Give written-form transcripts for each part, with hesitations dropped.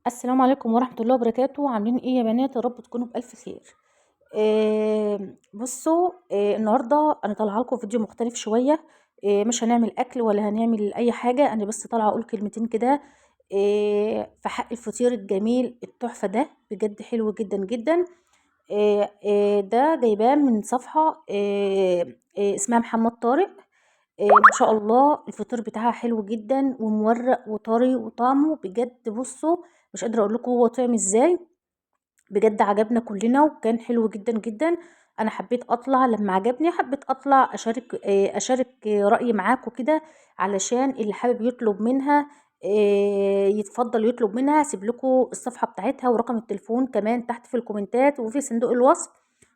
السلام عليكم ورحمة الله وبركاته. عاملين ايه يا بنات؟ يا رب تكونوا بألف خير. بصوا، النهارده انا طالعه لكم فيديو مختلف شوية. مش هنعمل اكل ولا هنعمل اي حاجة، انا بس طالعه اقول كلمتين كده في حق الفطير الجميل التحفة ده، بجد حلو جدا جدا. ده جايباه من صفحة اسمها محمد طارق. ما شاء الله الفطير بتاعها حلو جدا ومورق وطري وطعمه بجد، بصوا مش قادرة اقول لكم هو طعم ازاي، بجد عجبنا كلنا وكان حلو جدا جدا. انا حبيت اطلع لما عجبني، حبيت اطلع اشارك رايي معاكم كده، علشان اللي حابب يطلب منها يتفضل يطلب منها. هسيب لكم الصفحة بتاعتها ورقم التليفون كمان تحت في الكومنتات وفي صندوق الوصف،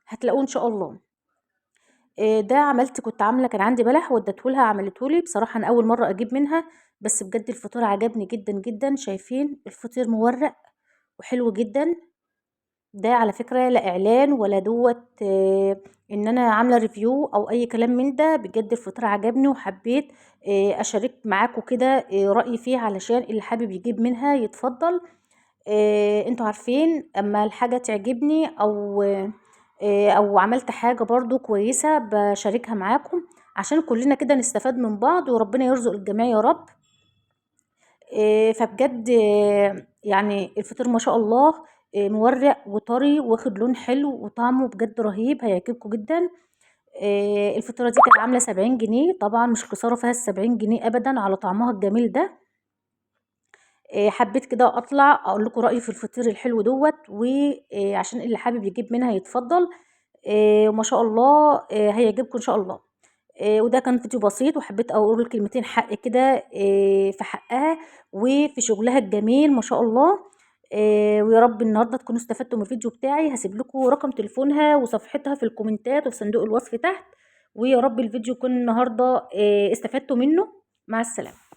هتلاقوه ان شاء الله. ده عملت، كنت عامله، كان عندي بلح واديته لها عملته لي. بصراحة انا اول مرة اجيب منها، بس بجد الفطير عجبني جدا جدا. شايفين الفطير مورق وحلو جدا. ده على فكرة لا اعلان ولا دوت ان انا عامله review او اي كلام من ده، بجد الفطير عجبني وحبيت اشارك معاكم كده رايي فيه، علشان اللي حابب يجيب منها يتفضل. انتوا عارفين اما الحاجة تعجبني او عملت حاجة برضو كويسة بشاركها معاكم، عشان كلنا كده نستفاد من بعض، وربنا يرزق الجميع يا رب. فبجد الفطير ما شاء الله مورق وطري واخد لون حلو وطعمه بجد رهيب، هيعجبكم جدا. الفطيره دي كانت عامله 70 جنيه، طبعا مش خسارة فيها ال70 جنيه ابدا على طعمها الجميل ده. حبيت كده اطلع اقول لكم رايي في الفطير الحلو دوت، وعشان اللي حابب يجيب منها يتفضل. وما شاء الله هيعجبكم ان شاء الله. وده كان فيديو بسيط، وحبيت اقول كلمتين حق كده في حقها وفي شغلها الجميل ما شاء الله. ويا رب النهارده تكونوا استفدتوا من الفيديو بتاعي. هسيب لكم رقم تليفونها وصفحتها في الكومنتات وفي صندوق الوصف تحت، ويا رب الفيديو يكون النهارده استفدتوا منه. مع السلامة.